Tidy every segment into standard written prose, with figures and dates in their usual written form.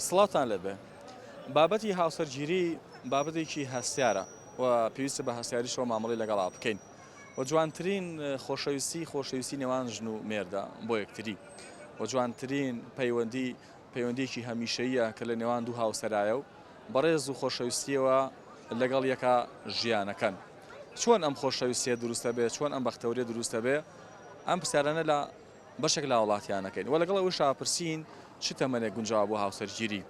سڵاوتان لێبێ. بابەتی هاوسەرگیری بابەتێکی هەستیارە و پێویستە بە هەستیاریشەوە مامەڵەی لەگەڵا بکەین و جوانترین خۆشەویستی خۆشەویستی نێوان ژن و مێردە بۆ یەکتری و جوانترین پەیوەندی پەیوەندیەکی هەمیشەییە کە لە نێوان دوو هاوسەرایە و بەڕێز و خۆشەویستیەوە لەگەڵ یەکا ژیانەکەن. چۆن ئەم خۆشەویستیە دروستە بێ چۆن ئەم بەختەوریە دروستە بێ ئەم پرسیارانە لە بەشێک لە هاوڵاتیان ئەکەین و لەگەڵ ئەوەشا پرسین چ تەمەنێک گونجاوە بۆ هاوسەرگیری؟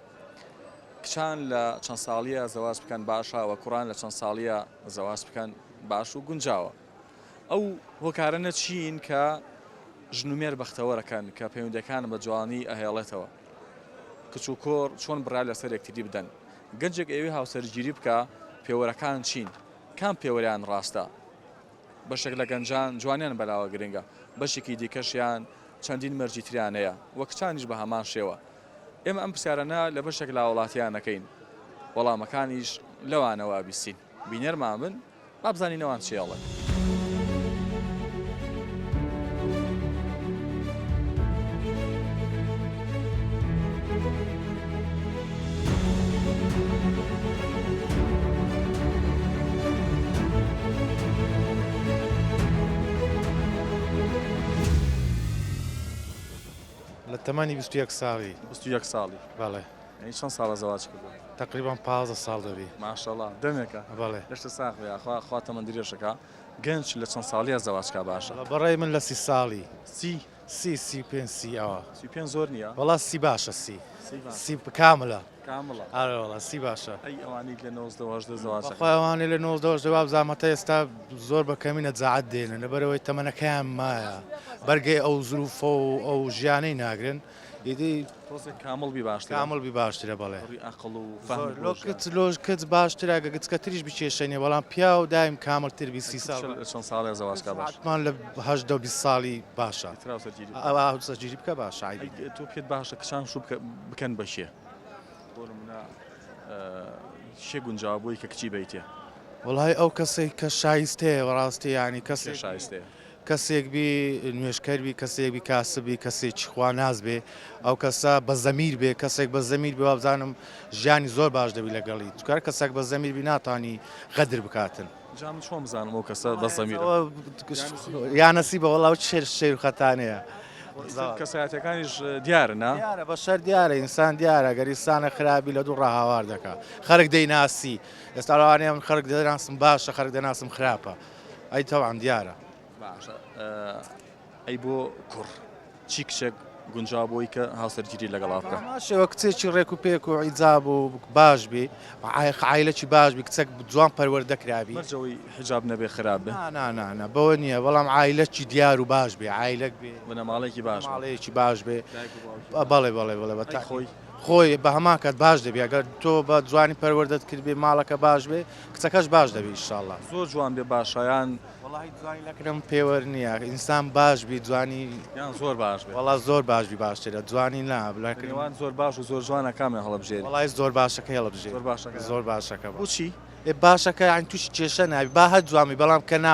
کچان لە چەند ساڵیە زەواج بکەن باشە و کوڕان لە چەند ساڵیە زەواج بکەن باش و گونجاوە؟ ئەو هۆکارەنە چین کە ژن و مێرد بەختەوەرەکەن کە پەیوەندیەکان بە جوانی ئەهێڵێتەوە؟ کچ و کوڕ چۆن بڕیار لەسەر یەکتری بدەن؟ گەنجێک ئەیەوێ هاوسەرگیری بکا پێوەرەکان چین؟ کام پێوەریان ڕاستە؟ بەشێک لە گەنجان جوانیان بەلاوە گرنگە، بەشێکی دیکەشیان چەندین مەرجی تریان هەیە و کچانیش بە هەمان شێوە. ئێمە ئەم پرسیارانە لە بەشێک لە هاوڵاتیان ئەکەین، وەڵامەکانیش لەوانەوە ئەبیستین. بینەرمان بن با بزانین ئەوان چی ئەڵێن. لە تەمەنی 21 ساڵی. 21 ساڵی. بەڵێ. یعنی چەند ساڵە زەواج کردووە؟ تقریبا 15 ساڵ دەبی. ماشەڵا دەمێکە. بەڵێ. لەشت ساغ بێ یاخوا خوا تەمەن درێژەکا. گەنج لە چەند ساڵیە زەواج کا باشە؟ بەڕای من لە سی ساڵی. سی؟ سی 35 سی ئەوە. 35 زۆر نییە؟ وەڵا سی باشە سی. سی کاملە. کامڵە. ئەرێ وەڵا سی باشە. ئەی ئەوانەی لە 19 و 18 زەواج ئەکەن؟ بەخوای ئەوانەی لە 19 و 18 وابزانم هەتا ئێستا زۆر بە کەمی نەجاعەت دێنن لەبەرئەوەی تەمەنەکەیان مایە بەرگەی ئەو زروفە و ئەو ژیانەی ناگرن ئیدی تۆزێک کامڵ بی باشترە. کامڵ بی باشترە بەڵێ. ڕووی ئەقڵ و فەهمت بۆ ژیان. کچ لۆ کچ باشترە گە گچکەتریش بی کێشە نیە بەڵام پیاو دایم کامڵتر بی سی ساڵ. کچ چەند ساڵێ زەواج کا باشە؟ حەتمان لە 18 و 20 ساڵی باشە. ئیتر هاوسەرگیری بکا. هاوسەرگیری بکە باشە عەیبی نیە. ئەی تۆ پێت باشە کچان شوو بکەن بە کێ؟ بۆ نمونە کێ گونجاوە بۆی کە کچی بەیتێ؟ وەڵای ئەو کەسەی کە شایستەیە بەڕاستی یانی کێ کەسێک شایستەیە؟ کەسێک بی نوێژکەر بی کەسێک بی کاسب بی کەسێکی خوا ناس بێ ئەو کەسە بە زەمیر بێ کەسێک بە زەمیر بێ وابزانم ژیانی زۆر باش دەبی لەگەڵی چونکە هەر کەسێک بە زەمیر بی ناتوانی غەدر بکاتن. جا من چۆن بزانم ئەو کەسە بە زەمیرە؟ یانەسیبە وەڵا ئەو شێر شێر و خەتانەیە. کەسایەتیەکانیش دیارن نا؟ دیارە بەشەر دیارە ئینسان دیارە گەر ئینسانە خراپی لە دوو ڕا هاوار دەکا خەرک دەیناسی ئێستا لەوانەیە من خەرک دەناسم باشە خەرک دەناسم خراپە ئەی تەبعەن دیارە. باشە ئەی بۆ کوڕ چی کچێک گونجاو بۆی کە هاوسەرگیری لەگەڵا بکا؟ بەهەمان شێوە کچێکی ڕێک و پێک و عیجاب و باش بی عایلەکی باش بی کچەک جوان پەروەردە کرابی. مەرج ئەوەی حیجاب نەبێ خراپ بێ؟ نا نا نا نا بەوە نییە بەڵام عایلەکی دیار و باش بێ عایلەک بێ بنەماڵەیەکی باش بێ بنەماڵەیەکی باش بێ دایک و باوکی باش بەڵێ بەڵێ بەڵێ بە ئەی خۆی؟ خۆی بە هەمان کات باش دەبی ئەگەر تۆ بە جوانی پەروەردەت کردبێ ماڵەکە باش بێ کچەکەش باش دەبی ئیشاڵا. زۆر جوان بێ باشە یان. وەڵاهی جوانی لەکنم پێوەر نیە ئینسان باش بی جوانی. یان زۆر باش بێ. وەڵا زۆر باش بی باشترە جوانی نا لەکن. لەنێوان زۆر باش و زۆر جوانە کامیان هەڵەبژێری؟ وەڵای زۆر باشەکەی هەڵەبژێری. زۆر باشەکە. زۆر باشەکە. بۆچی؟ ئێ باشەکە یانی توشی کێشە نابی با هەر جوان بی بەڵام کە نا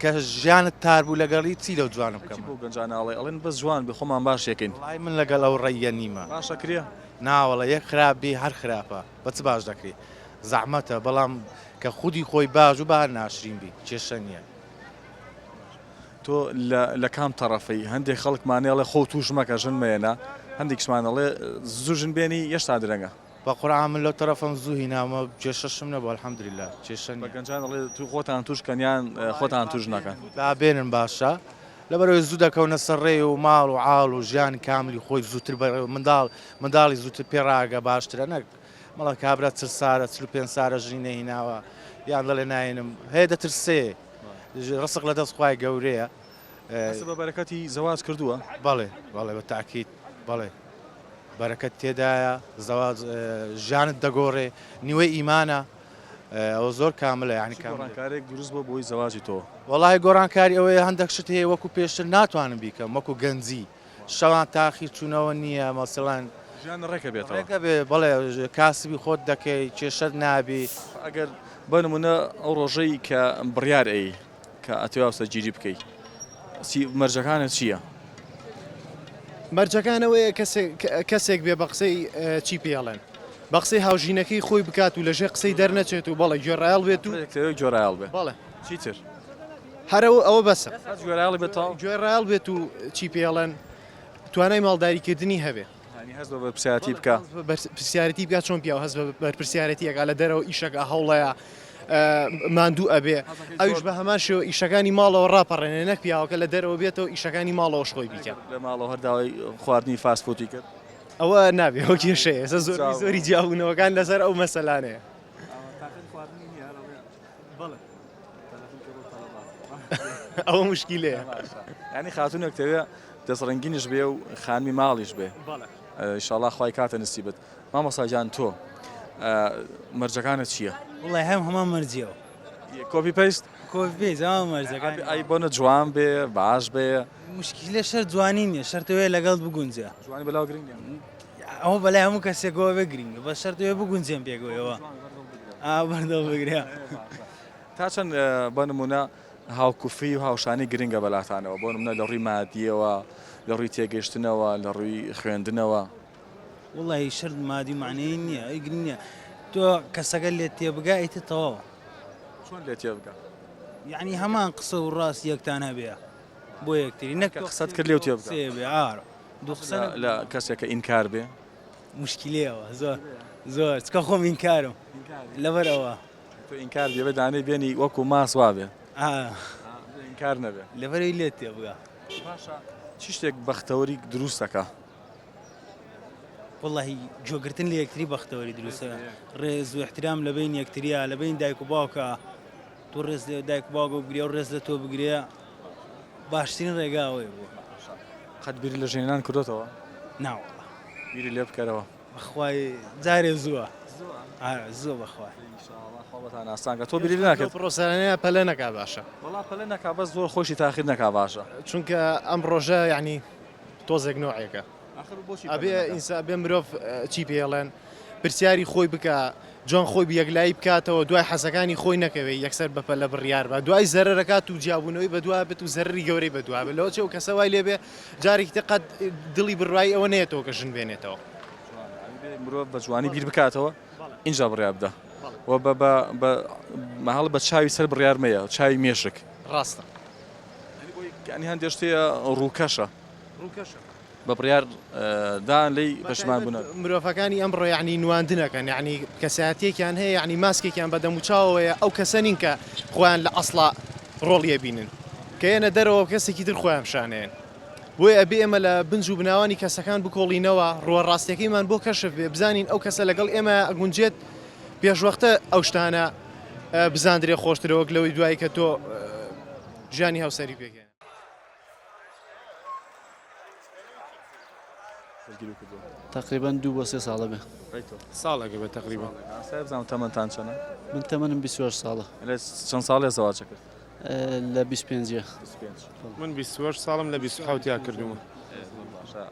کە ژیانت تار بوو لەگەڵی چی لەو جوانە بکەم؟ چی بەو گەنجانە ئەڵێی ئەڵێن بەس جوان بی خۆمان باش یەکەین. وەڵای من لەگەڵ ئەو ڕەییە نیمە. باش ئەکرێ؟ ناوەڵا یەک خراپ بی هەر خراپە بە چ باش دەکرێ زەحمەتە بەڵام کە خودی خۆی باش و با هەر ناشرین بی کێشە نیە. تۆ لە لە کام تەڕەفەی؟ هەندێک خەڵکمان ئەڵێ خۆو توش مەکە ژن مەیەنە هەندێکیشمان ئەڵێ زوو ژن بێنی یەشتا درەنگە. بەقورعان من لەو تەرەفەم زوو هیناومە کێشەشم نەبوو الحمدللە کێشە بە نیە. گەنجان ئەڵێ تو خۆتان توش کەن یان خۆتان توش نەکەن. با بێنن باشە لەبەرئەوەی زوو دەکەونە سەر ڕێ و ماڵ و عاڵ و ژیانی کاملی خۆی زووتر بەڕێوە منداڵ منداڵی زووتر پێ ڕاگە باشترە نەک مەڵێ کابرا 40 سارە 45 سارە ژنی نەهیناوە یان دەڵێ ناینم هەیە دەترسێ ڕسق لە دەست خوای گەورەیە. هەست بە بەرەکەتی زەواج کردووە؟ بەڵێ بەڵێ بە تاکید بەڵێ بەرەکەت تێدایە زەواج ژیانت دەگۆڕێ نیوەی ئیمانە ئەوە زۆر کاملە یانی چ گۆڕانکارێک دروست بووە بۆی زەواجی تۆ؟ وەڵاهی گۆڕانکاری ئەوەیە هەندێک شت هەیە وەکو پێشتر ناتوانم بیکەم وەکو گەنجی شەوان تاخیر چوونەوە نییە مەسەڵەن ژیان ڕێکە بێتەوە ڕێکە بێ بەڵێ کاسبی خۆت دەکەی کێشەت نابی. ئەگەر بۆ نمونە ئەو ڕۆژەی کە بڕیار ئەی کە ئەتەوێ هاوسەرگیری بکەی چی مەرجەکانت چییە؟ مەرجەکان ئەوەیە کەسێک کەسێک بێ بە قسەی چی پێڵێن بە قسەی هاوژینەکەی خۆی بکات و لەژێر قسەی دەرنەچێت و بەڵێ گوێڕایەڵ بێت و گوێڕایەڵ بێ بەڵێ چیتر هەر ئەوە بەسە گوێڕایەڵی بێت تەواو گوێڕایەڵ بێت و چی پێڵێن توانای ماڵداریکردنی هەبێ. یانی هەست بە بەرپرسیارەتی بکا. بەرپرسیارەتی بکا چۆن پیاو هەست بە بەرپرسیارەتی ئەکا لە دەرەوە ئیشەکە هەوڵەیە ماندوو ئەبێ ئەویش بە هەمان شێوە ئیشەکانی ماڵەوە ڕاپەڕێنێ نەک پیاوەکە لە دەرەوە بێتەوە ئیشەکانی ماڵەوەش خۆی بیکا. لە ماڵەوە هەر داوای خواردنی فاست فوتی کرد. ئەوە نابێ ئەوە کێشەیە ئێستا زۆربەی زۆری جیابوونەوەکان لەسەر ئەو مەسەلانەیە. ئەوە مشکیلەیە. یانی خاتوونێک تەوێ دەستڕەنگینیش بێ و خانمی ماڵیش بێ. ئیشاڵا خوای کاتە نسیبت. مامۆستا گیان تۆ مەرجەکانت چییە؟ وڵی هەم هەمان مەرجیەوە. copy paste؟ copy paste هەمان مەرجەکان. ئەی بۆنە جوان بێ باش بێ. مشکیلە شەر جوانی نییە شەرتەوەیە لەگەڵت بگونجێ. جوانی بەلاوە گرنگ نییە. ئەوە بەلای هەموو کەسێکەوە بێ گرنگە بەس شەرتەوەیە بگونجێن پێکەوەیەوە. ئا بەردڵ بگرێ. تا چەند بە نمونە هاوکوفی و هاوشانی گرنگە بەلاتانەوە بۆ نمونە لە ڕووی مادیەوە لە ڕووی تێگەشتنەوە لە ڕووی خوێندنەوە؟ وەڵی شەرت مادی و معنەوی نییە ئەی گرنگ نییە تۆ کەسەکە لێت تێبگا ئیتر تەواوە. چۆن لێت تێبگا؟ یعنی هەمان قسە و ڕاست یەکتان هەبێ بۆ یەکتری نەک کە قسەت کرد لێو تێبگا. قسەیە بێ ئارە دوو قسە لە کەسێک کە ئینکار بێ؟ مشکلەیەوە زۆر زۆر چکە خۆم ئینکارم لەبەر ئەوە. تۆ ئینکار بێ بە دانەی بێنی وەکو ماس وابێ ئینکار نەبێ لەبەرەوەی لێت تێبگا. باشە چی شتێک بەختەوەری دروست دەکا؟ وەڵاهی گوێگرتن لە یەکتری بەختەوەری دروستە ڕێز و احترام لە بین یەکتریا لە بین دایک و باوکە تۆ ڕێز لە دایک و باوکە بگرێ و ڕێز لە تۆ بگرێ باشترین ڕێگا ئەوەیە بوو. قەت بیری لە ژنێنان کردۆتەوە؟ ناوەڵا. بیری لێ بکەرەوە. بەخوای جارێ زووە زووە بەخوای. خوا بەتان ئاسان کە تۆ بیری لێ ناکرد. پرۆسانەیە پەلە نەکا باشە. وەڵا پەلە نەکا بەس زۆر خۆشی تاخیر نەکا باشە. چونکە ئەم ڕۆژە یانی تۆزێک نۆعێکە. ئەبێ ئینسا بێ مرۆڤ چی پێڵێن پرسیاری خۆی بکە جوان خۆی یەکلایی بکاتەوە دوای حەزەکانی خۆی نەکەوێت یەکسەر بەپەلە لە بڕیار بە دوای زەرەرەکات و جیابوونەوەی بەدوا بێت و زەرری گەورەی بەدوا بێت لەوە چێ و کەسە وای لێبێ جارێکی تر قەت دڵی بڕوایی ئەوە نەیەتەوە کە ژن بێنێتەوە. مرۆڤ بە جوانی بیر بکاتەوە ئینجا بڕیار بدا و بە بە بە مەهاڵ بە چاوی سەر بڕیار مەیە چاوی مێشک. ڕاستە. یانی هەندێک شتەیە ڕووکەشە. ڕووکەشە. بە بڕیار دان لێی پەشیمان بوونە. مرۆڤەکانی ئەمڕۆ یەعنی نواندنەکەن یەعنی کەسایەتیەکیان هەیە یەعنی ماسکێکیان بە دەموچاوەوەیە ئەو کەسە نین کە خۆیان لە ئەسڵا ڕۆڵی ئەبینن کە یەنە دەرەوە کەسێکی تر خۆیان پیشانەیەن بۆیە ئەبێ ئێمە لە بنج و بناوانی کەسەکان بکۆڵینەوە ڕووە ڕاستیەکەیمان بۆ کەشف بێ بزانین ئەو کەسە لەگەڵ ئێمە ئەگونجێت پێشوەختە ئەو شتانە بزاندرێ خۆشترە وەک لەوەی دوایی کە تۆ ژیانی هاوسەری پێکهێنا. تەقریبەن دوو بۆ سێ ساڵە بێ. ساڵێکە بێ تەقریبەن. ئاسایە بزانم تەمەنتان چەنە؟ من تەمەنم 28 ساڵە. لە چەند ساڵێ زەواجە کرد؟ لە 25. من 28 ساڵم لە 27 یا کردوومە. باشە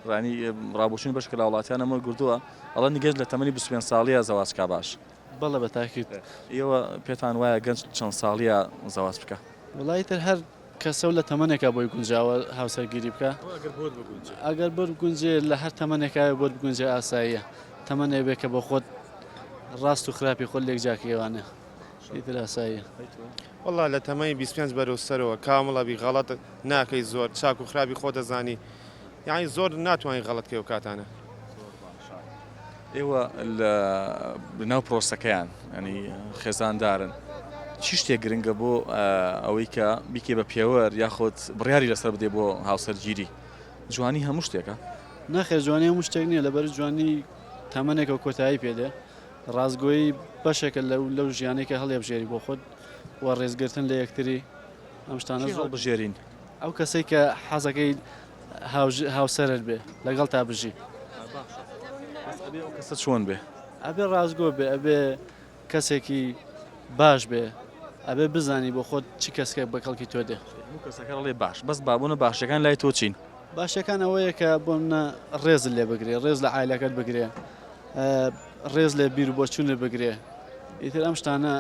ڕانی ڕابۆچوونی بەشێک لە وڵاتیان ئەمە گردووە ئەڵێن گەنج لە تەمەنی 25 ساڵیە زەواج کا باش. بەڵێ بە تاکید. ئێوە پێتان وایە گەنج چەند ساڵیە زەواج بکا؟ وەڵا ئیتر هەر کەسە و لە تەمەنێکا بۆی گونجاوە هاوسەرگیری بکا. ئەگەر بۆت بگونجێ. ئەگەر بۆت بگونجێ لە هەر تەمەنێکا بۆت بگونجێ ئاساییە. تەمەنێ بێ کە بۆ خۆت ڕاست و خراپی خۆت لێک جاکەیەوانێ ئیتر ئاساییە. وەڵا لە تەمەنی 25 بەرەو سەرەوە کامڵ ئەبی غەڵەت ناکەی زۆر چاک و خراپی خۆت ئەزانی یانی زۆر ناتوانی غەڵەت کەی ئەو کاتانە. زۆر باشە ئێوە لە ناو پرۆسەکەیان ینی خێزاندارن چی شتێک گرنگە بۆ ئەوەی کە بیکێ بە پێوەر یاخود بڕیاری لەسەر بدێ بۆ هاوسەرگیری جوانی هەموو شتێکە؟ نەخێر جوانی هەموو شتێک نییە لەبەر جوانی تەمەنێکە و کۆتایی پێدێ ڕاستگۆیی بەشێکە لەو لەو ژیانەی کە هەڵیبژێری بۆ خۆت و ڕێزگرتن لە یەکتری ئەم شتانە زۆر هەڵبژێرین ئەو کەسەی کە حەزەکەی هاوسەرت بێ لەگەڵتا بژی. باشە بەس ئەبێ ئەو کەسە چۆن بێ؟ ئەبێ ڕاستگۆ بێ ئەبێ کەسێکی باش بێ ئەبێ بزانی بۆ خۆت چ کەسێک بە کەڵکی تۆ دێ. هەموو کەسەکە ئەڵێ باش بەس بابوونە باشەکان لای تۆ چین؟ باشەکان ئەوەیە کە بۆ منە ڕێزت لێ بگرێ ڕێز لە عایلەکەت بگرێ ڕێز لە بیر و بۆچوونت بگرێ ئیتر ئەم شتانە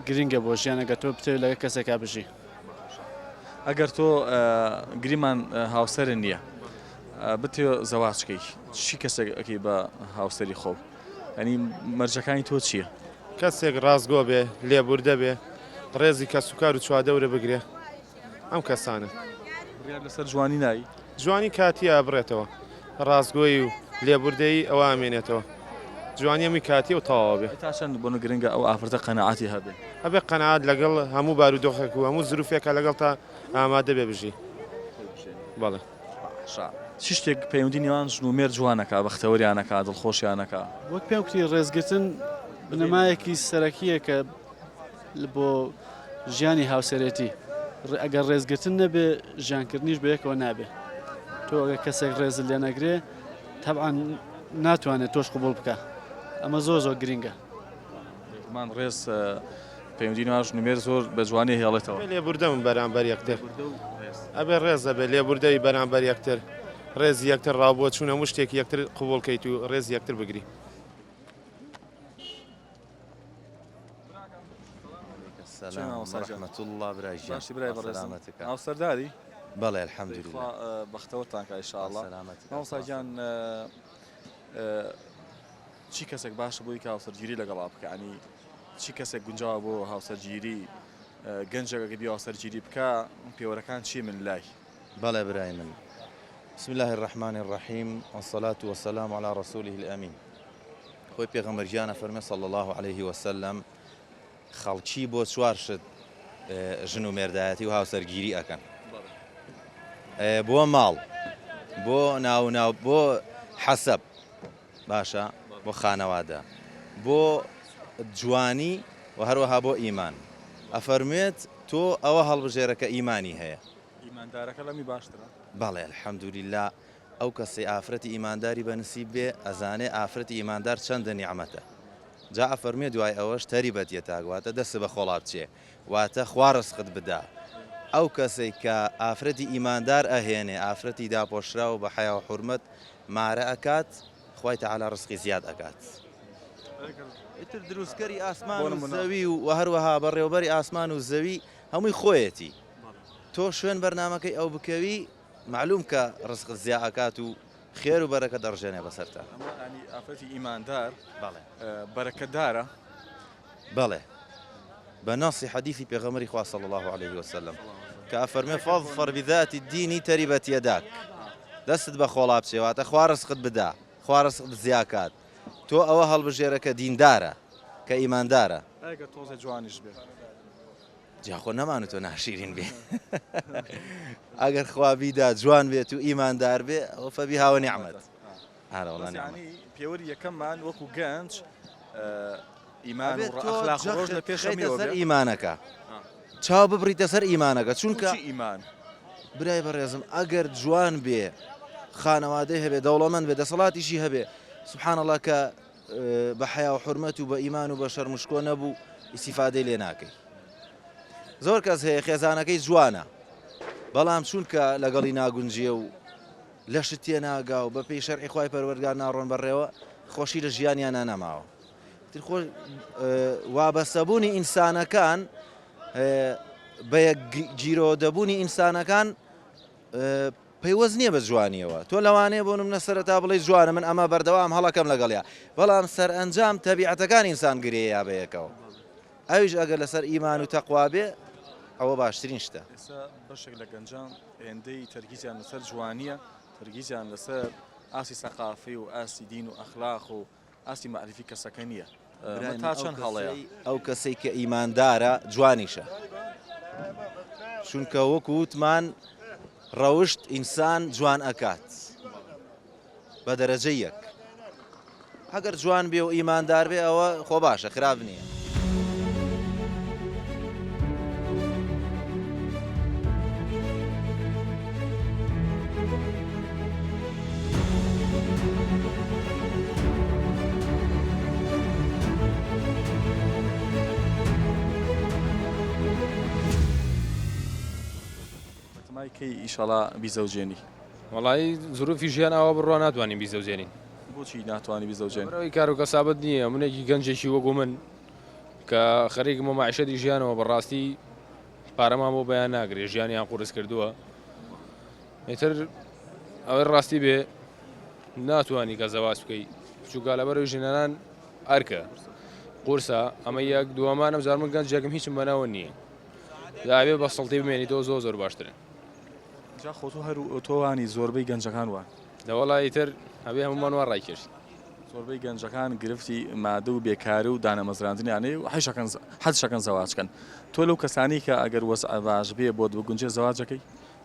گرنگە بۆ ژیان ئەگەر تۆ بتەوێت لەگەڵ کەسێکا بژی. ئەگەر تۆ گریمان هاوسەرت نییە. بتەوێ زەواج کەی چی کەسێک ئەکەی بە هاوسەری خۆو یانی مەرجەکانی تۆ چییە؟ کەسێک ڕاستگۆ بێ، لێبوردە بێ، ڕێزی کەسوکار و چوادەورە بگرێ، ئەم کەسانە. بڕیار لەسەر جوانی نای؟ جوانی کاتییە ئەبڕێتەوە، ڕاستگۆیی و لێبوردەیی ئەوە ئەمێنێتەوە. جوانی هەمووی کاتییە و تەواو ئەبێ. تا چەند بۆ گرنگە ئەو ئافرەتە قەناعەتی هەبێ؟ ئەبێ قەناعەت لەگەڵ هەموو بارودۆخێک و هەموو زروفێکا لەگەڵتا ئامادە بێ بژی. بەڵێ. باشە چ شتێک پەیوەندی نێوان ژن و مێرد جوان ئەکا، بەختەوەریان ئەکا، دڵخۆشیان ئەکا؟ وەک پێم کوتی ڕێزگرتن بنەمایەکی سەرەکییە کە بۆ ژیانی هاوسەرێتی ئەگەر ڕێزگرتن نەبێ ژیانکردنیش بەیەکەوە نابێ تۆ ئەگەر کەسێک ڕێزت لێ نەگرێ تەبعەن ناتوانێت تۆش قبوڵ بکە ئەمە زۆر زۆر گرینگە. بێگومان ڕێز پەیوەندی نێوان ژن و مێرد زۆر بە جوانی هێڵێتەوە. ئەبێ لێبوردەبن بەرامبەر یەکتر ئەبێ ڕێز هەبێ لێبوردەوی بەرامبەر یەکتر ڕێزی یەکتر ڕاوبۆچوون هەموو شتێکی یەکتر قبوڵ کەیت و ڕێزی یەکتر بگری. سلام ورحمة اللە برای گیان باشی برای بەڕێزم سەلامەتەکە هاوسەرداری بەڵێ الحمدلله خوا بەختەوەرتان کا ان شاء الله سەلامەتەکە مامۆستا گیان چی کەسێک باشە بۆی کە هاوسەرگیری لەگەڵا بکە ینی چی کەسێک گونجاوە بۆ هاوسەرگیری گەنجێک ئەگەر بی هاوسەرگیری بکە پێوەرەکان چی من لای بەڵێ برای من بسم الله الرحمن الرحیم والصلاة والسلام على رسوله الامین خۆی پێغەمبەر گیان ئەفەرمێ صلی اللە علیه وسلم خەڵکی بۆ چوار شت ژن و مێردایەتی و هاوسەرگیری ئەکەن بۆ ماڵ بۆ ناو ناو بۆ حەسەب باشە بۆ خانەوادە بۆ جوانی و هەروەها بۆ ئیمان ئەفەرموێت تۆ ئەوە هەڵبژێرە کە ئیمانی هەیە ئیماندارەکە لەمی باشترە بەڵێ الحمدللە ئەو کەسەی ئافرەتی ئیمانداری بە نسیب بێ ئەزانێ ئافرەتی ئیماندار چەندە نیعمەتە جا ئەفەرموێ دوای ئەوەش تەریبەت یەتاک واتە دەست بە خۆڵا بچێ واتە خوا ڕزقت بدا ئەو کەسەی کە ئافرەتی ئیماندار ئەهێنێ ئافرەتی داپۆشراو بە حەیا و حورمەت مارە ئەکات خوای تەعالا ڕزقی زیاد ئەکات. ئیتر دروستکەری ئاسمان و زەوی و هەروەها بەڕێوەبەری ئاسمان و زەوی هەمووی خۆیەتی تۆ شوێن بەرنامەکەی ئەو بکەوی مەعلوم کە ڕزقت زیا ئەکات و خێر و بەرەکەت ئەڕژێنێ بەسەرتا. ئەمە یانی ئافرەتی ئیماندار بەڵێ. بەرەکەتدارە؟ بەڵێ بە نەسی حەدیثی پێغەمبەری خوا صلی اللە علیه وسلم کە ئەفەرمێ فاظفر بذات الدین تربت یداک دەستت بە خۆڵا بچێ واتە خوا ڕزقت بدا خوا ڕزقت زیا کات تۆ ئەوە هەڵبژێرە کە دیندارە کە ئیماندارە. ئەگەر تۆزێ جوانیش بێ. جا خۆ نەمان و تۆ ناشیرین بێ ئەگەر خوا بیدا جوان بێت و ئیماندار بێ ئەوە فەبیها و نیعمەت ئارە وەڵا نیعمەت. یانی پێوەری یەکەممان وەکو گەنج ئیمان ئەبێت و تۆ ئەخلاق و ڕۆژ جەخت لە پێش بخەیتە هەموویەوە سەر بێ. ئیمانەکە چاو ببڕیتە سەر ئیمانەکە چونکە بۆچی ئیمان؟ برای بەڕێزم ئەگەر جوان بێ خانەوادەی هەبێ دەوڵەمەند بێ دەسەڵاتیشی هەبێ سبحان اللە کە بە حەیا و حورمەت و بە ئیمان و بە شەرم و شکۆ نەبوو ئیسیفادەی لێ ناکەی زۆر کەس هەیە خێزانەکەی جوانە بەڵام چونکە لەگەڵی ناگونجێ و لەشت تێناگا و بەپێی شەرعی خوای پەروەردگار ناڕۆن بەڕێوە خۆشی لە ژیانیانە نەماوە تر خۆش وابەستەبوونی ئینسانەکان بە یەک گیرۆدەبوونی ئینسانەکان پەیوەست نییە بە جوانییەوە، تۆ لەوانەیە بۆ نمونە سەرەتا بڵێی جوانە من ئەمە بەردەوام هەڵەکەم لەگەڵیا، بەڵام سەرئەنجام تەبیعەتەکانی ئینسان گرێیا بەیەکەوە، ئەویش ئەگەر لەسەر ئیمان و تەقوا بێ ئەوە باشترین شتە. ئێستا بەشێک لە گەنجان هێندەی تەرکیزیان لەسەر جوانییە، تەرکیزیان لەسەر ئاستی سەقافی و ئاستی دین و ئەخلاق و ئاستی مەعریفی کەسەکە نییە. برای ئەمە من تا ئەو چەند هەڵەیە؟ کەسەی ئەو کەسەی کە ئیماندارە جوانیشە چونکە وەکو وتمان ڕەوشت ئینسان جوان ئەکات بە دەرەجەی یەک ئەگەر جوان بێ و ئیماندار بێ ئەوە خۆ باشە خراپ نییە. بەتەمای کەی ئیشەڵا بیزەوجێنی؟ وەڵایی زروفی ژیان ئاوا بڕوا ناتوانین بیزەوجێنین. بۆچی ناتوانی بیزەوجێنی؟ لەبەرئەوەی کار و کەسابەت نییە، منێکی گەنجێکی وەکو من کە خەریکم بە مەعیشەتی ژیانەوە بەڕاستی پارەمان بۆ بەیان ناگرێ ژیانیان قورس کردووە ئیتر ئەوەی ڕاستی بێ ناتوانی کە زەواج بکەی چونکە لەبەرەوەی ژنانان ئەرکە قورسە ئەمە یەک دووەمانم جار من گەنجێکم هیچم بەناوە نییە داوێ بە سڵتی بمێنیتەوە زۆر زۆر باشترن جا خۆ تۆ هەر تۆ وانی زۆربەی گەنجەکان وان. دەوەڵا ئیتر ئەبێ هەموومان وا ڕایکێشین. زۆربەی گەنجەکان گرفتی مادە و بێکاری و دانەمەزراندنیان هەیە و حەزەکەن حەزەکەن زەواج کەن. تۆ لەو کەسانەی کە ئەگەر وەزع باش بێ بۆت بگونجێ زەواج ئەکەی؟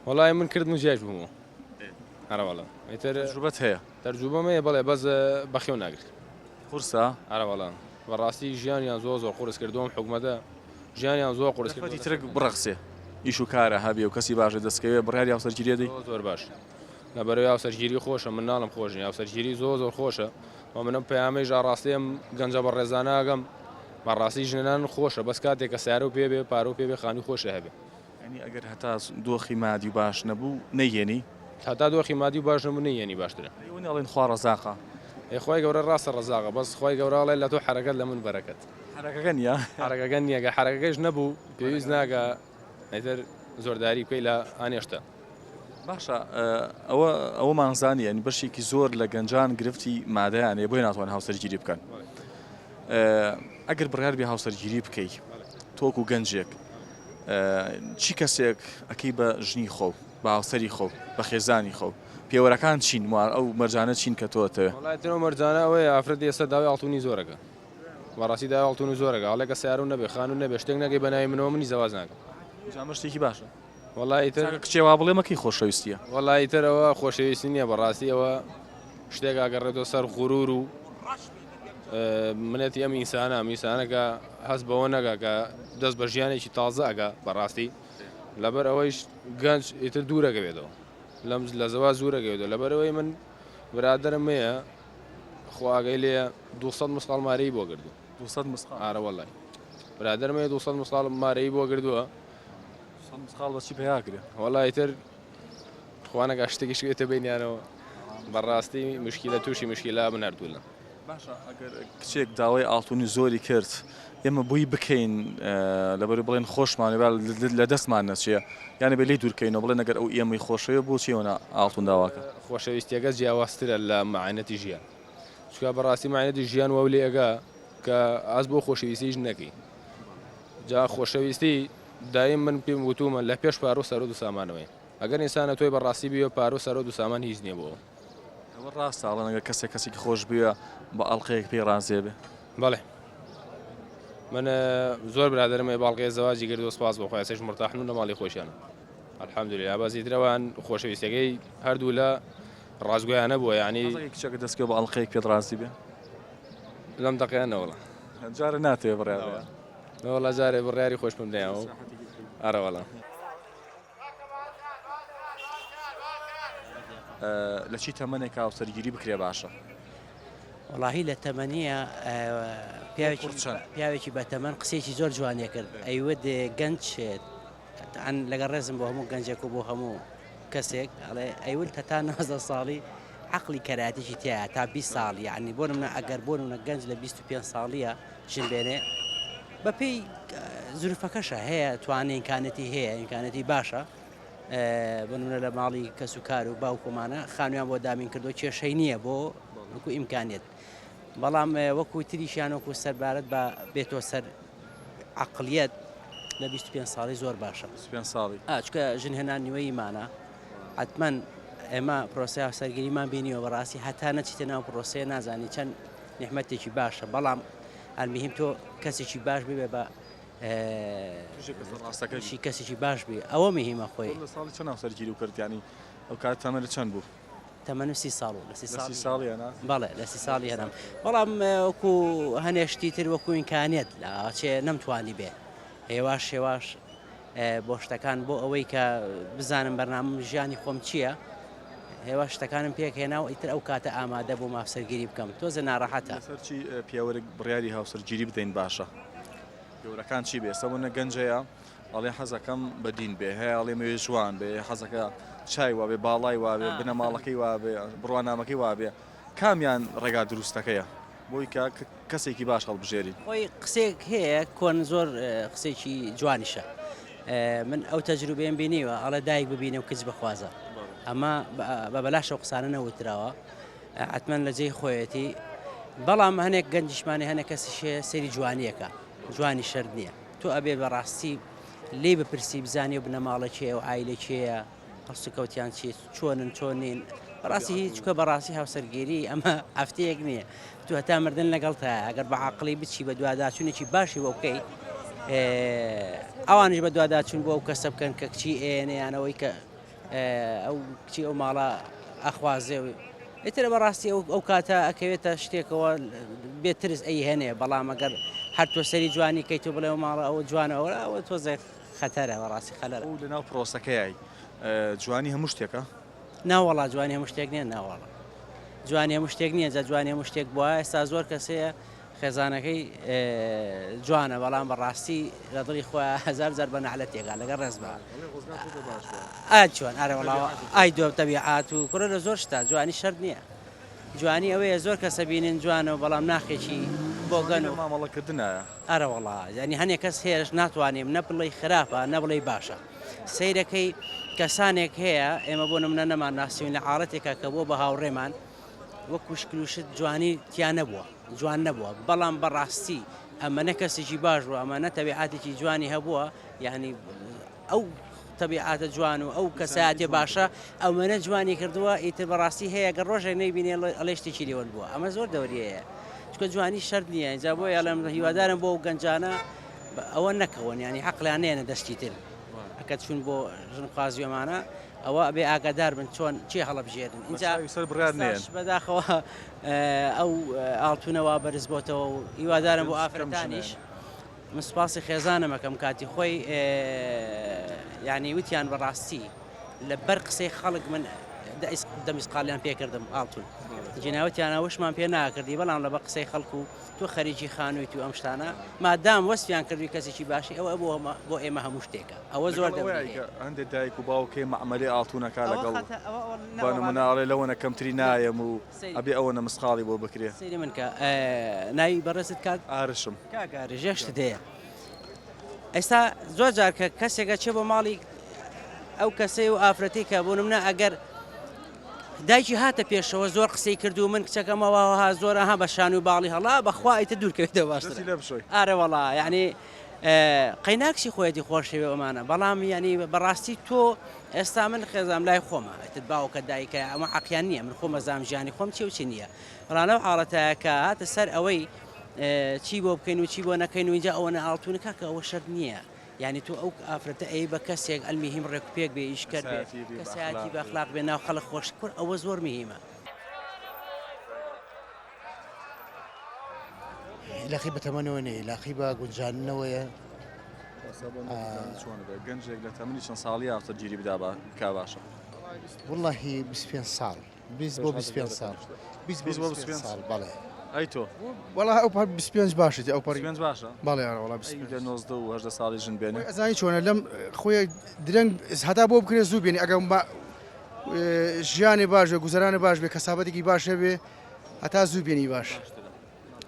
وەڵای من کردم و جیاش بوومەوە. ئەرەوەڵا ئیتر تەجروبەت هەیە؟ تەجروبەم هەیە بەڵێ بەس بەخێو ناگرت. قورسە؟ ئەرەوەڵا بەڕاستی ژیانیان زۆر زۆر قورس کردووە ئەم حکومەتە ژیانیان زۆر قورس دەرفەتی ترک بڕەخسێ ئیش و کارە هەبێ و کەسی باشە دەستکەوێ بڕیاری هاوسەرگیری ئەدەی؟ زۆر زۆر باش لەبەرەوەی هاوسەرگیری خۆشە مناڵم خۆش نیە هاوسەرگیری زۆر زۆر خۆشە و من ئەم پەیامەیش ئاڕاستەی ئەم گەنجە بەڕێزانە ئەکەم بەڕاستی ژنان خۆشە بەس کاتێک کە سەیارە و پێ بێ پارە و پێ بێ خانووی خۆشی هەبێ. یانی ئەگەر هەتا دۆخی مادی باش نەبوو نەیهێنی؟ هەتا دۆخی مادی باش نەبوو نەیهێنی باشترە. ئەی ئەوە ناڵێن خوا ڕەزاقە؟ ئەی خوای گەورە ڕاستە ڕەزاقە بەس خوای گەورە ئەڵێ لە تۆ حەرەکەت لە من بەرەکەت. حەرەکەکە نییە؟ حەرەکەکە نییە گەر حەرەکەکەیش نەبوو پێویست ناکا ئیتر زۆرداری بکەی لە ئانێشتە. باشە ئەوە ئەوەمان زانی یانی بەشێکی زۆر لە گەنجان گرفتی مادەیان هەیە بۆیە ناتوانن هاوسەرگیری بکەن. ئەگەر بڕیار بێ هاوسەرگیری بکەی تۆکو گەنجێک چی کەسێک ئەکەی بە ژنی خۆو بە هاوسەری خۆو بە خێزانی خۆو پێوەرەکان چین ئەو مەرجانە چین کە تۆ ئەتەوێ؟ وەڵای تر ئەو مەرجانە ئەوەیە ئافرەت ئێستا داوای ئاڵتونی زۆرەکە بەڕاستی داوای ئاڵتونی زۆرەکە ئەڵێ کە سەیارەو نەبێ خانوو نەبێ شتێک نەکەی بە ناوی منەوە منی زەواج ناکەم. جا ئەمە شتێکی باشە. وەڵای ئیتر چاکە کچێ وا بڵێ مەکەی خۆشەویستیە. وەڵای ئیتر ئەوە خۆشەویستی نییە بەڕاستی ئەوە شتێک ئەگەڕێتەوە سەر غرور و منەتی ئەم ئینسانە ئەم ئینسانە کە هەست بەوە نەگا کە دەست بە ژیانێکی تازە ئەگا بەڕاستی لەبەر ئەوەیش گەنج ئیتر دوورەکەوێتەوە لەم لە زەوا زوورەکەوێتەوە لەبەرەوەی من برادرم هەیە خواگەی لێ 200 مسقاڵ مارەی بۆ کردو 200 مسقاڵ ئارە وەڵای برادرم هەیە 200 مسقاڵ مارەی بۆ کردووە 200 مسقاڵ بە چی پەیا کرێ وەڵای ئیتر خوا نەکا شتێکیش بێتە بینیانەوە بەڕاستی مشکیلە تووشی مشکیلە بن هەردوولا. باشە ئەگەر کچێک داوای ئاڵتونی زۆری کرد ئێمە بۆی بکەین لەبەر بڵێن خۆشمانێ با لە دەستمان نەچێ یانە بێ لێی دوورکەینەوە بڵێن ئەگەر ئەو ئێمەی خۆشەوێ بۆچی ئەوەنە ئاڵتون داواکە. خۆشەویستیەکە جیاوازترە لە مەعانەتی ژیان چونکە بەڕاستی مەعانەتی ژیان واو لێ ئەگا کە ئاز بۆ خۆشەویستیش نەکەی جا خۆشەویستی دایم من پێم وتومە لە پێش پارو سەرۆت و سامانەوەی ئەگەر ئینسانە تۆی بە ڕاستی بیوێ پارو سەرۆت و سامان هیچ نیە بۆ ئەو. ئەوە ڕاستە ئەڵێن ئەگەر کەسێک کەسێکی خۆش بوێ بە ئەڵقەیەک پێی ڕازێ بێ. بەڵێ من زۆر برادەرم هەیە باڵقەیە زەواجی کردووە سپاس بۆ خوا ئێستاش مورتاحن و لە ماڵی خۆشیانن الحمدللە بەس ئیتر ئەوان خۆشەویستیەکەی هەردوو لە ڕاستگۆیانە بووە یعنی حەزەکەی کچەکە دەستکەوێ بە ئەڵقەیەک پێت ڕازی بێ؟ لەم دەقەیە نەوەڵا. جارێ ناتەوێ بڕیار بەیە؟ نەوەڵا جارێ بڕیاری خۆشمم دایەوە ئەرەوەڵا. لە چی تەمەنێک هاوسەرگیری بکرێ باشە؟ وەڵاهی لە تەمەنیە پیاوێکی بەتەمەن قسەیەکی زۆر جوانیە کرد ئەیوت گەنج لەگەڵ ڕێزم بۆ هەموو گەنجێک و بۆ هەموو کەسێک ئەڵێ ئەیول تەتا 90 ساڵی عقلی کەراتێکی تایە تا 20 ساڵ یعنی بۆ منە ئەگەر بۆ منە گەنج لە 25 ساڵیە ژن بێنێ بەپێی زروفەکەشە هەیە توانێ ئیمکانەتی هەیە ئیمکانەتی باشە بۆ نمونە لە ماڵی کەس و کار و باوکۆمانە خانویان بۆ دامین کردو کێشەی نییە بۆ وەکو ئیمکانیت بەڵام وەکو تریشیان وەکو سەربارەت بە بێتۆ سەر عقلیت لە 25 ساڵی زۆر باشە 25 ساڵی چکە ژنهێنان نیوەی ئیمانە حتمما ئێمە پرۆسەی هاوسەرگیریمان بینیوە بەڕاستی هەتا نەچیتە ناو پرۆسەیە نازانی چەند نیعمەتێکی باشە بەڵام ئەلمهیم تۆ کەسێکی باش ببێ بە ڕاستەکەشی کەسێکی باش بێ ئەوە مهمە خۆی لە ساڵی چەند هاوسەرگیری و کرد ینی ئەو کات تەمەنت چەند بوو؟ تەمەنم سی ساڵ بوو لە سی ساڵی هێنا؟ بەڵێ لە سی ساڵی هێنام بەڵام وەکو هەنێ شتی تر وەکو ئیمکانیەت چێ نەمتوانی بێ هێواش هێواش بۆ شتەکان بۆ ئەوەی کە بزانم بەرنامەم ژیانی خۆم چییە هێوا شتەکانم پێکهێنا و ئیتر ئەو کاتە ئامادە بووم هاوسەرگیری بکەم تۆزێ ناڕەحەتە. لەسەر چی پیاوەرێک بڕیاری هاوسەرگیری بدەین باشە؟ پێوەرەکان چی بێ؟ ئێستا بۆ نە گەنج هەیە ئەڵێ حەزەکەم بە دین بێ، هەیە ئەڵێ مەوێ جوان بێ، حەزەکە چای وابێ، باڵای وابێ، بنەماڵەکەی وابێ، بڕوانامەکەی وابێ، کامیان ڕێگا دروستەکەیە بۆی کە کەسێکی باش هەڵبژێرین؟ خۆی قسەیەک هەیە کۆن زۆر قسەیەکی جوانیشە من ئەو تەجروبەیەم بینیوە ئەڵێ دایک ببینە و کچ بخوازە. ئەمە بە بەلاشەوە قسانە نەوتراوە حتمما لە جێی خۆیەتی بەڵام هەنێک گەنجیشمانی هەنێک کەسیش هەیە سەیری جوانیەکە جوانی شەرت نییە تۆ ئەبێ بەڕاستی لێی بپرسی بزانانی و بنەماڵە کێیە و عایلە کێیە هەڵسوکەوتیان چی چۆنن چۆن نین بەڕاستی هیچ چکە بەڕاستی هاوسەرگیری ئەمە هەفتەیەک نییە تو هەتا مردن لەگەڵ تا ئەگەر بە عقلی بچی بە دوواداچوونێکی باشی بۆ بکەی ئەوانیش بە دوواداچوون بۆ ئەو کەسە بکەن کە کچی ئێنەیانەوەی کە ئەو کچی ئەو ماڵە ئەخوازێ و ئیتر بەڕاستی ئەو ئەو کاتە ئەکەوێتە شتێکەوە بێترس ئەی هێنێ بەڵام ئەگەر هەر تۆ سەری جوانی کەیت و بڵێ و ماڵە ئەوە جوانە ئەوە ئەوە تۆزێک خەتەرە بەڕاستی خەلەرە. و لەناو پرۆسەکەیای جوانی هەموو شتێکە؟ ناوەڵا جوانی هەموو شتێک نییە ناوەڵا جوانی هەموو شتێک نییە جا جوانی هەموو شتێک بووە ئێستا زۆر کەسەیە خێزانەکەی جوانە بەڵام بەڕاستی لە دڵی خۆیان هەزار جار بە نەعلەتێکا لەگەڵ ڕێز بە ئا چۆن ئەرێ وەڵا ئای دۆ تەبیعات و کوڕە لە زۆر شتا جوانی شەرت نییە جوانی ئەوەیە زۆر کەسە بینن جوانە و بەڵام ناخێکی بۆگەن و مامەڵەکردنایە ئەرە وەڵا یانی هەنێ کەس هەیەش ناتوانێ نە بڵێی خراپە نە بڵێی باشە سەیرەکەی کەسانێک هەیە ئێمە بۆ نمونە نەمان ناسیون لە عاڵەتێکا کە بۆ بە هاوڕێمان وەکو شکل و شت جوانی تیا نەبووە جوان نەبووە بەڵام بەڕاستی ئەمە نە کەسێکی باش بووە ئەمە نە تەبیعاتێکی جوانی هەبووە یعنی ئەو تەبیعاتە جوان و ئەو کەسایەتێ باشە ئەومەنە جوانی کردووە ئیتر بەڕاستی هەیە گەر ڕۆژێک نەیبینێ ئەڵێ شتێکی لێوەن بووە ئەمە زۆر دەوری هەیە چونکە جوانی شەرت نییە ئینجا بۆیە ئەڵێم هیوادارم بۆ ئەو گەنجانە ئەوە نەکەون یعنی عەقڵیان نێنە دەستی تر ئەکە چوون بۆ ژنخوازی ئەمانە ئەوە ئەبێ ئاگادار بن چۆن چێ هەڵەبژێرن ئینجا سەر بڕیار نێن بەداخەوە ئەو ئاڵتونەوە بەرز بۆتەوە و هیوادارم بۆ ئافرەتانیش من سوپاسی خێزانم ئەکەم کاتی خۆی یعنی وتیان بەڕاستی لە بەر قسەی خەڵک من دەمیسقالیان پێکردم ئاڵتون جناوتیان ئەوشمان پێ ناکردی بەڵام لە بە قسەی خەڵک و تۆ خەریکی خانوویت و ئەم شتانە مادام وەسفیان کردووی کەسێکی باشی ئەوە بۆ بۆ ئێمە هەموو شتێکە ئەوە زۆر هەندێک دایک و باوکێ مەعمەلی ئاڵتونەکە لەگەڵ بە نمونە لەوەنە کەمتری نایەم و ئەبێ ئەوەنە مسقاڵی بۆ بکرێ. سەیری من کە ناوی بەڕێزت کاک ئارشم. کاک ئارش یەک شتت هەیە ئێستا زۆر جار کە کەسێکە چێ بۆ ماڵی ئەو کەسەی و ئافرەتی کە بۆ نمونە ئەگەر دایکی هاتە پێشەوە زۆر قسەی کرد و من کچەکەمەوە ها زۆر ها بە شان و باڵی هەڵا بەخوا ئیتر دوورکەوێتەوە باشترە ئارە وەڵا یعنی قەیناکچی خۆیەتی خۆشەوێ ئەمانە بەڵام یعنی بەڕاستی تۆ ئێستا من خێزام لای خۆمە ئیتر باوکە دایکە ئەمە عەقیان نییە من خۆم ئەزانم ژیانی خۆم چیە و چی نییە بەڵام لەو حاڵەتایە کە هاتە سەر ئەوەی چی بۆ بکەین و چی بۆ نەکەین و اینجا ئەوەنە ئاڵتونە کاکە ئەوە شەرت نییە یعنی تۆ ئەو ئافرەتە ئەی بە کەسێک ئەلمیهیم ڕێک و پێک بێ ئیشکەر بێ کەسایەتی بە ئەخلاق بێ ناو خەڵک خۆش کور ئەوە زۆر مهمە. عیلاقەی بە تەمەنەوە نییە، عیلاقەی بە گونجاندنەوەیە. گەنجێک لە تەمەنی چەند ساڵی هاوسەرگیری بدا بکا باشە؟ وەڵاهی 25 ساڵ 20 بۆ 25 ساڵ 20 بۆ 25 ساڵ بەڵێ. ئەی تۆ؟ وەڵا ئەو پەر 25 باشێتی ئەو پەڕی 25 باشە؟ بەڵێ ئەرە وەڵا 25 لە 19 و 18 ساڵی ژن بێنێ؟ ئەزانی چۆنە لەم خۆی درەنگ هەتا بۆ بکرێ زوو بێنی ئەگەر ژیانی باش بێ گوزەرانی باش بێ کەسابەتێکی باش هەبێ هەتا زوو بێنی باش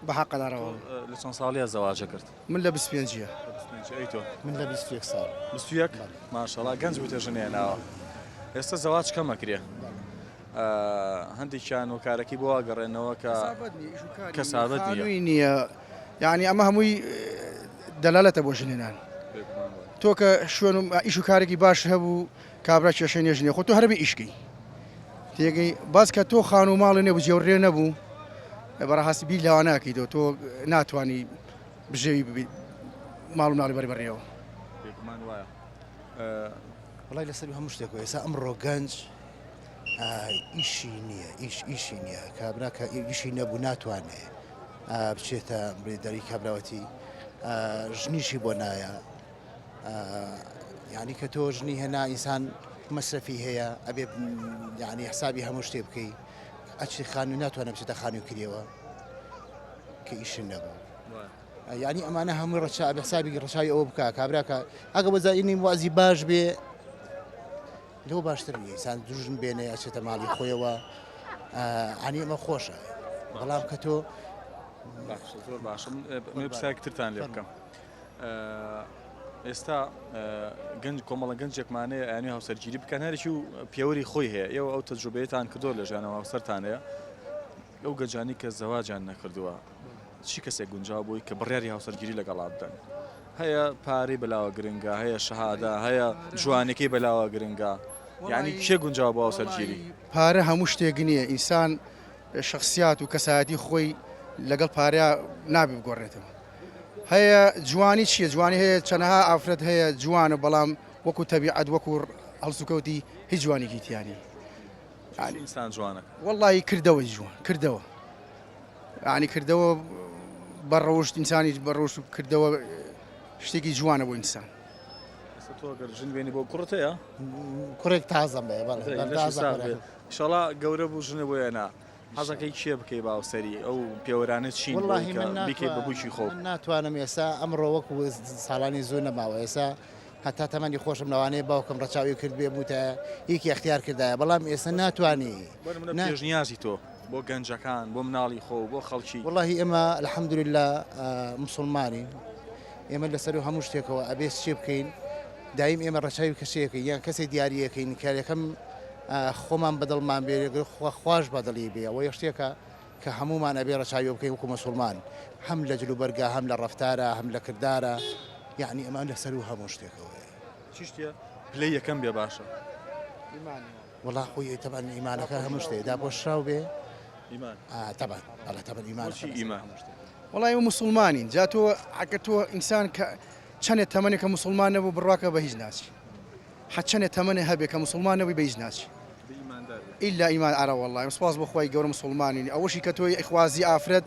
بە حەقە دارەوە. لە چەند ساڵیە زەواجە کرد؟ من لە 25 یە. ئەی تۆ؟ من لە 21 ساڵ. 21؟ ماشەڵا گەنج بوویتە ژن هێناوە. ئێستا زەواج کەم ئەکرێ. هەندێکیان هۆکارەکەی بۆ ئەگەڕێنەوە کە کەسابەت نییە. خانووی نییە. یعنی ئەمە هەمووی دەلالەتە بۆ ژنێنان. تۆ کە شوێن و ئیش و کارێکی باش هەبوو کابرا کێشەی نیە ژنێ خۆ تۆ هەر بێ ئیشکەی تێگەی باس کە تۆ خان و ماڵی نەبوو جێوڕێ نەبوو بەڕاستی بیر لەوە ناکەیتەوە تۆ ناتوانانی بژێوی ببیت ماڵ و مناڵی بەری بەڕێوە بێگومان وایە وڵی لەسەر هەموو شتێک ئێستا ئەمڕۆ گەنج ئیشی نییە ئیش ئیشی نییە کابرا کە ئیشی نەبوو ناتوانێ بچێتە بڵێ دەری کابراوەتی ژنیشی بۆ نایە یعنی کە تۆ ژنی هێنا ئینسان مەسرەفی هەیە ئەبێ یعنی حسابی هەموو شتێ بکەی ئەچی خانوو ناتوانێت بچێتە خانوو کرێەوە کە ئیشن نەبوو یعنی ئەمانە هەمووی ڕەچا ئەبێ حسابی ڕەچاوی ئەوە بکە کابراکە ئەگە بەزانینی وازی باش بێ لەو باشتر نیە ئینسان دوژن بێنێ ئەچێتە ماڵی خۆیەوە عنی ئەمە خۆشە بەڵام کە تۆ زۆر باشم پرسیارێکترتان لێ بکەم. ئێستا گەنج کۆمەڵە گەنجێکمان هەیە ئەیانوێ هاوسەرگیری بکەن هەرێکی و پێوەری خۆی هەیە ئێوە ئەو تەجروبەیەتان کردووە لە ژیانەوە هاوسەرتان هەیە ئەو گەنجانی کە زەواجیان نەکردووە چی کەسێک گونجاو بووی کە بڕیاری هاوسەرگیری لەگەڵا بدەن هەیە پارەی بەلاوە گرنگە هەیە شەهادە هەیە جوانەکەی بەلاوە گرنگە یعنی کێ گونجاو بۆ هاوسەرگیری؟ پارە هەموو شتێک نییە ئینسان شخصیات و کەسایەتی خۆی لەگەڵ پارە نابێ بگۆڕێتەوە هەیە جوانی چییە جوانی هەیە چەنەها ئافرەت هەیە جوانە بەڵام وەکو تەبیعەت وەکو هەڵسوکەوتی هیچ جوانێکی تیانی ئینسان جوانە وەڵی کردەوەی جوان کردەوە ینی کردەوە بە ڕەوشت ئینسانی بە ڕەوشت کردەوە شتێکی جوانە بۆ ئینسان تۆ گەر ژن بێنی بۆ کوڕت هەیە کوڕێک تازەم بێ ئیشەڵا گەورە بوو ژنە بۆ یانا حەزەکەی کێ بکەی باوسەری ئەو پێوەرانە چین وەڵاهی من بیکەی بە بووکی خۆ من ناتوانم ئێستا ئەمڕۆ وەکو ساڵانی زوو نەماوە ئێستا هەتا تەمەنی خۆشم لەوانەیە باوکم ڕەچاوی کرد بێ بووتە یەکی اختیار کردایە بەڵام ئێستا ناتوانی پێشنیازی تۆ بۆ گەنجەکان بۆ مناڵی خۆ بۆ خەڵکی وەڵاهی ئێمە الحمدلله مسلمانین ئێمە لەسەر و هەموو شتێکەوە ئەبێ چێ بکەین دایم ئێمە ڕەچاوی کەسێکە یان کەسێک دیاریەکەین کە یەکەم خۆمان بەدڵمان بێ خواش بەدڵی بێ ئەوە شتێکە کە هەموومان ئەبێ ڕەچاوی بکەین وەکو مسوڵمان هەم لە جلوبەرگا هەم لە ڕەفتارا هەم لە کردارا یعنی ئەمە لە سەروو هەموو شتێکەوەیە. چی شتێ پلەی یەکەم بێ باشە؟ وەڵا خۆی تەبعەن ئیمانەکە هەموو شتێ داپۆشراو بێ ئیمان تەبعەن بەڵێ تەبعەن ئیمان بۆچی ئیمان؟ وەڵا ئێمە موسڵمانین جا تۆ ئەگەر تۆ ئینسان کە چەنێ تەمەنێ کە موسڵمان نەبوو بڕواکە بە هیچ ناچی حە چەنێ تەمەنێ هەبێ کە موسڵمان نەبووی بە هیچ ناچی ئیلا ئیمان ئارە وەڵڵا سوپاس بۆ خوای گەورە موسڵمانین ئەوەشی کە تۆی ئەیخوازی ئافرەت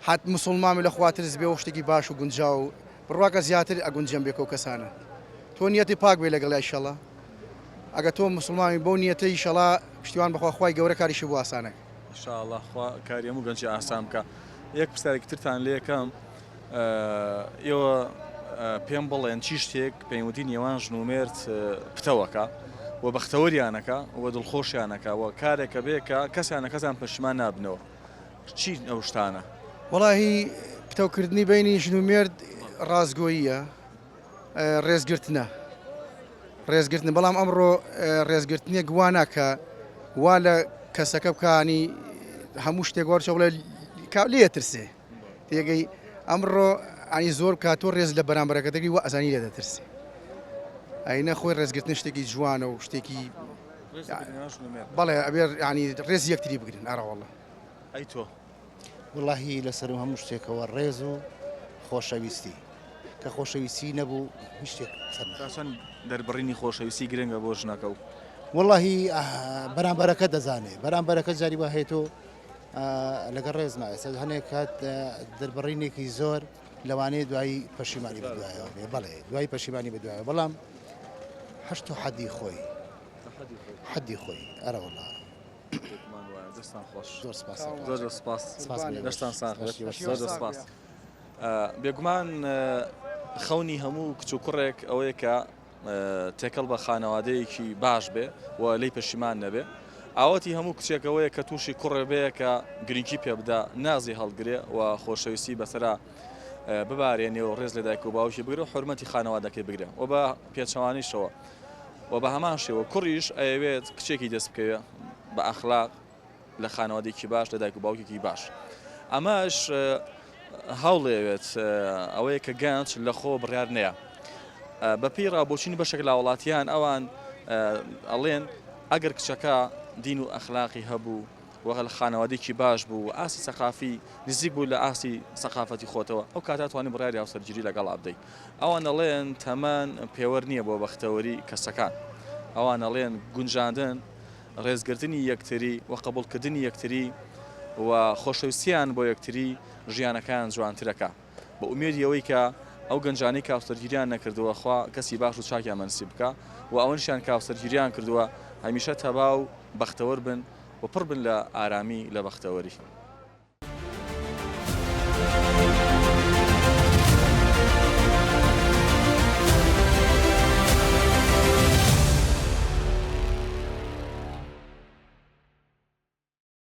حەت موسڵمان بێ لە خوا ترس بێ و شتێکی باش و گونجاو و بڕواکە زیاتر ئەگونجێم بێ کەو کەسانە تۆ نیەتی پاک بێ لەگەڵ ئیشەڵا ئەگە تۆ موسڵمانی بەو نیەتە ئیشەڵا پشتیوان بەخوا خوای گەورە کاریشی بۆ ئاسانەکە. ان شاء اللە خوا کاری هەموو گەنجی ئاسان بکا یەک پرسیارێکی ترتان لێکەم ئێوە پێم بڵێن چی شتێک پەیوەندی نێوان ژن و مێرد پتەوەکە و بەختەوەریانەکە و دڵخۆشیانەکە و کارێکە بێ کە کەسیان لە کەسیان پەشیمان نابنەوە چی ئەو شتانە؟ وەڵاهی پتەوکردنی بینی ژن و مێرد ڕاستگۆییە ڕێزگرتنە ڕێزگرتن بەڵام ئەمڕۆ ڕێزگرتنێک وا ناکە وا لە کەسەکە بکانی هەموو شتێک وەرچە بڵێ لێ ترسێ تێگەی ئەمڕۆ ئەنی زۆر بکات تۆ ڕێز لە بەرامبەرەکە دەگری وە ئەزانی لێ دەترسی ئەینە خۆی ڕێزگرتن شتێکی جوانە و شتێکی بەڵێ ئەبێ ینی ڕێز یەکتری بگرن ئەرەوەڵە ئەی تۆ وڵاهی لەسەر و هەموو شتێکەوە ڕێز و خۆشەویستی کە خۆشەویستی نەبوو هیچ شتێک چەند دەربڕینی خۆشەویستی گرنگە بۆ ژنەکە و وڵاهی بەرامبەرەکە دەزانێ بەرامبەرەکە جاری وە هەیە تۆ لەگەڵ ڕێزما ئێستا هەنێک کات دەربڕینێکی زۆر لەوانەیە دوایی پەشیمانی بەدوایەوە بێ بەڵێ دوای پەشیمانی بەدوایەوە بەڵام هەشت و حەدی خۆی حەدی خۆی ئەرە وەڵا دەستان خۆش زۆر سپاس زۆر سپاس دەستان ساغ زۆر سپاس بێگومان خەونی هەموو کچ و کوڕێک ئەوەیە کە تێکەڵ بە خانەوادەیەکی باش بێ و لێی پەشیمان نەبێ. ئاوەتی هەموو کچێک ئەوەیە کە تووشی کوڕێ بێ کە گرنگی پێ بدا، نازی هەڵگرێ و خۆشەویستی بەسەرا ببارێنێ و ڕێز لە دایک و باوکی بگرێ و حورمەتی خانەوادەکەی بگرێ و بە پێچەوانەیشەوە و بە هەمان شێوە کوڕیش ئەیەوێت کچێکی دەست بکەوێ بە ئەخلاق، لە خانەوادەیەکی باش لە دایک و باوکێکی باش ئەمەش هەوڵێوێت ئەوەیە کە گەنج لە خۆ بڕیار نەیە بەپێی ڕابۆچینی بەشێک لە وڵاتیان ئەوان ئەڵێن ئەگەر کچەکە دین و ئەخلاقی هەبوو وەغە لە خانەوادێکی باش بوو ئاستی سەقافی نزیک بوو لە ئاستی سەقافەتی خۆتەوە ئەو کاتە توانی بڕیاری هاوسەرگیری لەگەڵا بدەیت ئەوان ئەڵێن تەمەن پێوەر نییە بۆ بەختەوەری کەسەکان ئەوان ئەڵێن گونجاندن ڕێزگرتنی یەکتری و قبوڵکردنی یەکتری و خۆشەویستیان بۆ یەکتری ژیانەکەیان جوانترەکا بە ئومێدی ئەوەی کە ئەو گەنجانەی کە هاوسەرگیریان نەکردووە خوا کەسی باش و چاکیان بەنسیب بکا و ئەوەنیشیان کە هاوسەرگیریان کردووە هەمیشە تەبا و بەختەوەر بن و پڕ بن لە ئارامی لە بەختەوەری.